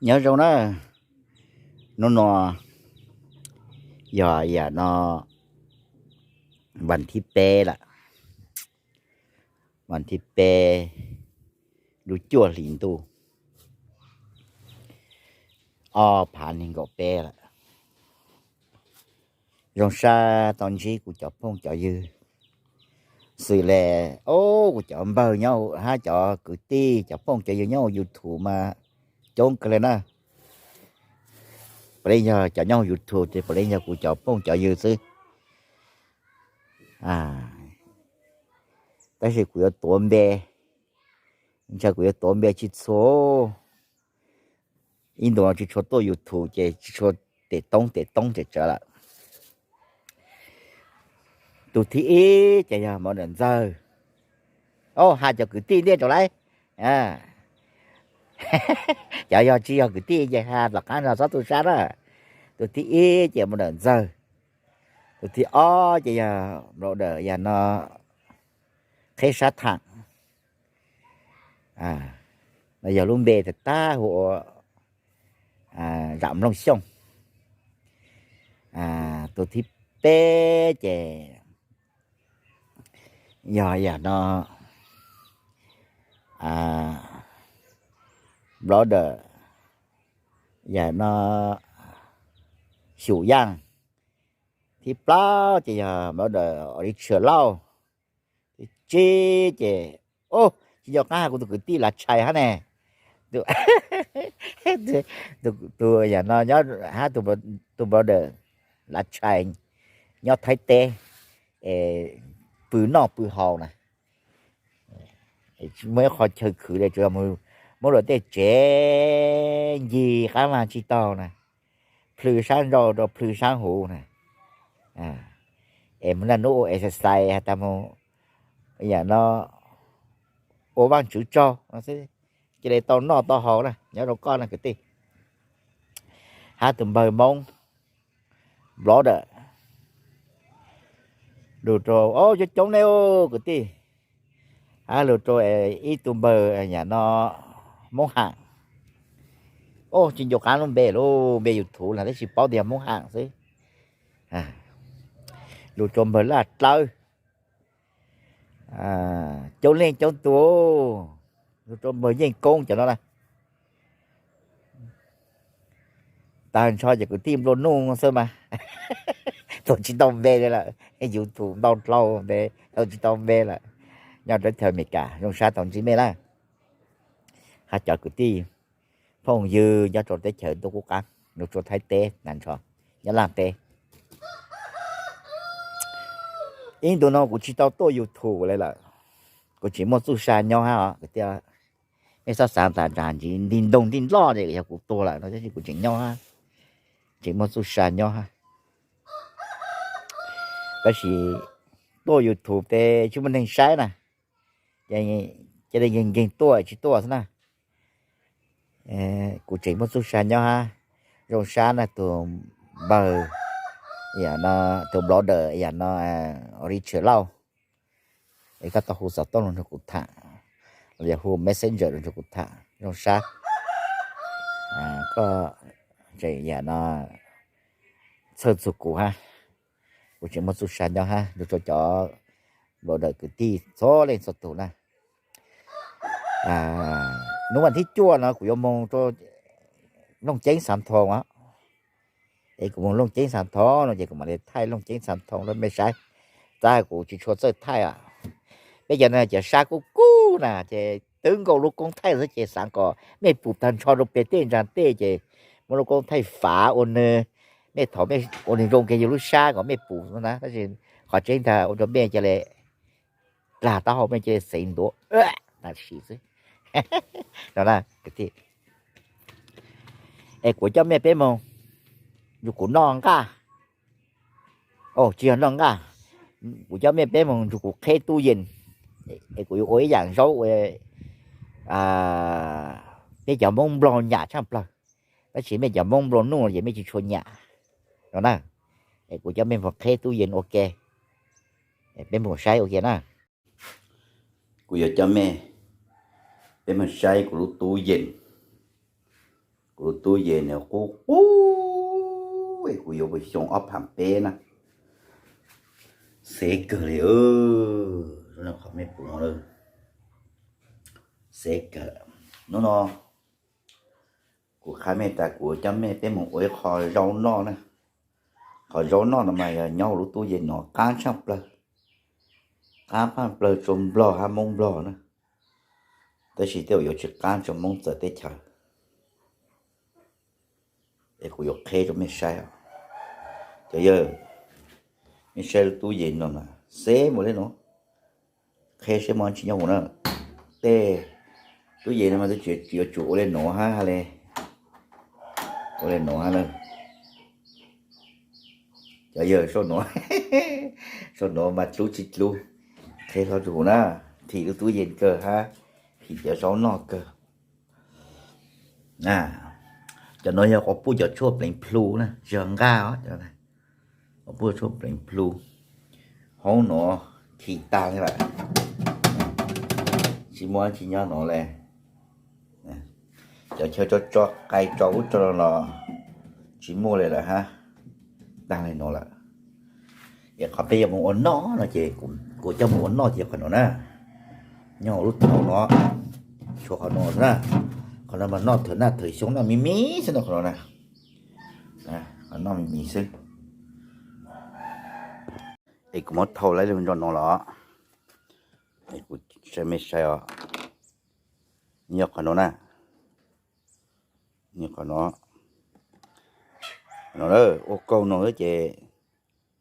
Nyob zoo na, hnub no yog yam no vas thib peb lawm, vas thib peb lub cuaj hlis ntuj ob phav nees nkaum peb lawm. Zoo sab tau ntsib kuv cov phooj cov ywg xws le, o, kuv cov npawg nyob hab cov kwv tij cov phooj cov ywg nyob hauv YouTube mas coob kawg li na. Puav leej yog cov nyob hauv YouTube ces puav leej yog kuv cov phooj cov ywg xwb. Tab sis kuv yuav tuav npe, ntshe kuv yuav tuav npe tsis txhua, ib ntus tsis tshua tuaj YouTube ces tsis tshua, tes toob tes toob tes tsawv lawm. Tus thib ib ces yog Mauv Dawm Ntxawg. O, has cov kwv tij ntej rau lauj. Cov yog tsis yog kwv tij ces has tom qab no txhob tu sab na. Tus thib ib ces Mauv Dawm Ntxawg. Tus thib ob ces yog Mauv Dawm yam no, Qheb Sab Tham. Yog lub npe tag tag hu ua Zam Nplooj Xyooj. Tus thib peb ces yog yam no, Mauv Dawm yam no, Xyum Yaaj. Thib plaub ces yog Mauv Dawm Ris Tshwm Lauj. Thib tsib ces, o, tsis nco qab has kuv tus kwv tij Lav Tshais hab ne. Tus yam no nyob hab tus Mauv Dawm Lav Tshais nyob Thaib teb, pw noj pw haus na. Muaj ib qho chaw khwv li tsuas yog muab luag tej tsev ncig qab vag tsib taug na, plhws sab nraud rau plhws sab huv na. Es mus naj nub ua exercise has tas mus yam no ua Vaajtswv tsaug no xwb, cia li tau noj tau haus na nyob rau koj na kwv tij. Hab tus npawg Moob Nplov Dawm lug rau, o, coob coob ne kwv tij. Hab lug rau ib tug npawg yam no Moob Haam. O, tsis nco qab lub npe, lub npe YouTube los tab sis paub tias Moob Haam xwb. Lug rau npawg Laj Dlawb. Coob leej coob tus, lug rau npawg Yeej Koob cov no na. Tag nrho ces kwv tij nplua nuj xwb mas. Tuav tsis tau npe li lawm, YouTube ntau dlhau npe, tuav tsis tau npe lawm. Nyob rau teb chaws Amelikas, zoo sab tau ntsib mej na. Hab cov kwv tij phooj ywg nyob rau teb chaws ntuj qub qab, lug rau Thaib teb tag nrho, Nyab Laj teb. Ib ntus no kuv tsis tau tuaj YouTube li lawm, kuv tseem muaj txuj sa nyob hab os kwv tij. Mej txhob xaav tas ntshe nti ntoog nti nploj ces yog kuv tuag lawm no, tab sis kuv tseem nyob hab, tseem muaj txuj sa nyob hab. Tab sis tuaj YouTube tes tsis muaj neeg saib na, cia li nkeeg nkeeg tuaj tsis tuaj xwb na. Kuv tseem muaj txuj sa nyob hab. Zoo sab na tus npawg, yam no, tus Nplov Dawm yam no, Ris Tshwm Lauj. Es koj tau hu xov tooj lug nrug kuv tham, los yog hu Messenger lug nrug kuv tham, zoo sab. Koj tseem yam no txhawj txug kuv hab, kuv tseem muaj txuj sa nyob hab, lug rau cov Nplov Dawm kwv tij txhua leej txhua tug na. Hnub vas thib cuaj no kuv yuav moog rau Looj Ceeb Xaav Thoo os. Es kuv moog Looj Ceeb Xaav Thoo no ces kuv mam li thaij Looj Ceeb Xaav Thoo rau mej saib. Tab kuv tsis tshua txawj thaij os. Peb cov no cov sab kub kub na ces twb nkaus lub koob thaij xwb ces xaav kom mej pum tag nrho rau peg tej ntsaa tej ces muab lub koob thaij fav ua nwg, mej thaum mej ua nwg zoo kag yug lub sab kom mej pum na, tab sis qhov tseeb ntag ua rau mej ca le dlag taub hau, mej ca le xeev ntuav tam sim xwb no. Es kuv coj mej peb moog nrug kuv noj nqaj. Tsis yog noj nqaj, kuv coj mej peb moog nrug kuv qheb tub yees. Es kuv yuav ua ib yaam zaub ua peb cov Moob Nplog nyam tshaj plawg, tab sis mej cov Moob Nplog nuj ces mej tsis tshua nyam no na. Es kuv coj mej moog qheb tub yees ua ke, peb moog saib ua ke na. Kuv yuav coj mej peb moog saib kuv lub tub yees. Kuv lub tub yees nws qub qub, kuv yuav mus xyoo ob phav peb na. Xev kawg li, qhov me pum xev kawg. Hnub no kuv qha mej tas kuv coj mej peb mus ua ib qho zaub noj na. Qhov zaub noj no mas yog nyob hauv lub tub yees no qab tshaj plaws, qab tshaj plaws rua nplog hab moob nplog na. Tab sis tej zaum yuav tsis qab rua moob txawv teb chaws. Es kuv yuav qheb rua mej saib os. Cov yawg, mej saib lub tub yees no mas xev npaum le nuav, qheb seb muaj tsis nyob huv na. Tej tub yees no mas twb yuav tsum ua le nuav hab le, ua le nuav hab na. Cov yawg, sau nuav, sau nuav mas dlub tsis dlub, qheb hlo rua huv na. Thim lub tub yees kawg hab thim cov zaub noj kawg. Cov nuav yog quas puj cov tshuaj pleev plhu na, tsis yog nqaj os. Quas puj tshuaj pleev plhu, hoob nuav thim tag le lawm, tsis muaj tsis nyob nuav le. Cov chaw tso qai tso ub tso no los tsis muaj le lawm hab, tag le nuav lawm. Es qhov peb yuav mus ua noj no ces kuv coj mus ua noj ces qhov nuav na, nyob lub thaum no, tshuav qhov nuav xwb na. Qhov no mas noj thawm naj thawm xyoo noj me me xwb no qhov no na. Noj me me xwb. Es kuv muab thau lawv lug nrog no los, kuv saib mej saib os. Nyob qhov no na, nyob qhov no, ua kaug no ces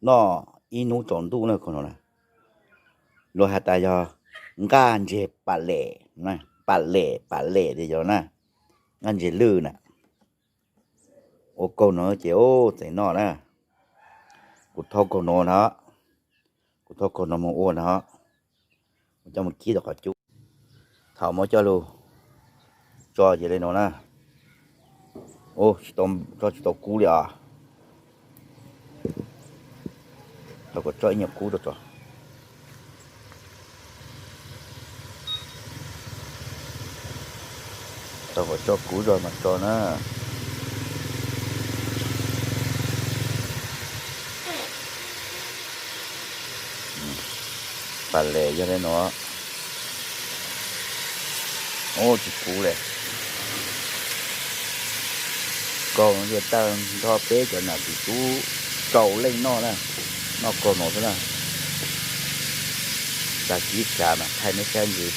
noj ib hnub tsaus ntuj na kaug no na. Luag has tas yog nqaj ntseg pam lem, pam lem pam lem tias yog na, nqaj ntseg lwj na. Ua kaug no ces txawm noj na. Kuv thau kaug no na, kuv thau kaug no mus ua na, kuv coj mus kib rau qhov cub. Thaum muab coj lug tso ces le no na. Tso tsis tau kub li os. Thaum kom tso ib nyuag kub rau tso. Thaum kom tso kub rau mas tso na. Pam lem yog le no. Ua tsis kub le. Kaug no yog tag nrho peb cov nam txiv tub rau leej noj na, noj kaug no xwb na. Tag kib sav mas thaij meb saib ntsis.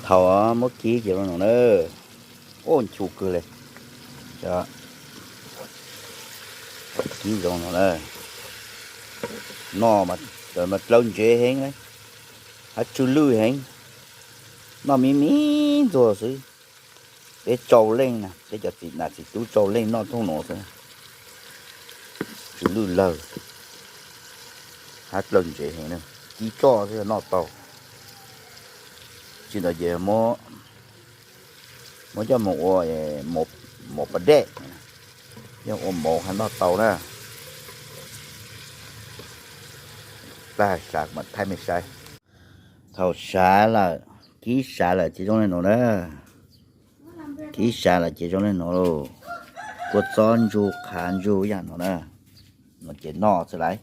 Thaum muab kib ces zoo no na. Ua nchuv kawg le. Kib zoo no na. Noj mas dlawb ntsev heev, hab tsw lwj heev. Noj me me ntxuag xwb. Peb rau leej na, peb cov nam txiv tub rau leej noj thooj no xwb. Tsw lwj lawg, hab dlawb ntsev heev, kib roj xwb noj tau. Tsis ntawd ces muab coj mus ua mov pas dej, yog ua mov hab noj tau na. Plag sav mas thaij mej saib. Thaum sav lawm, kib sav lawm ces zoo le no na. Kib sav lawm ces zoo le no lauj. Kua txob ntsuj qhav ntsuj yam no na. No ces noj xwb lauj.